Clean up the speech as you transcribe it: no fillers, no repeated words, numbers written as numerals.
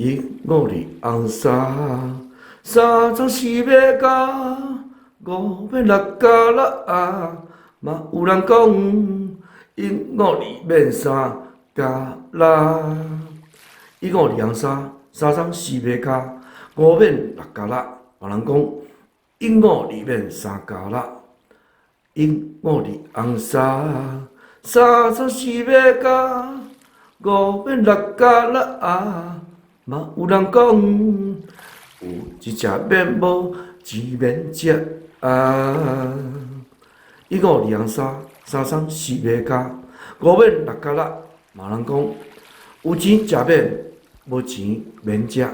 一五二紅衫，三鑿四碼加，五免六加六。嘛有人講，一五二免三加六。一五二紅衫，三鑿四碼加，五免六加六。有人講，一五二免三加六。一五二紅衫，三鑿四碼加，五免六加六。嘛有人講，有錢食免，無錢免食啊。一五二紅衫，三鑿四碼加，五免六加六。嘛有人講，有錢食免，無錢免食。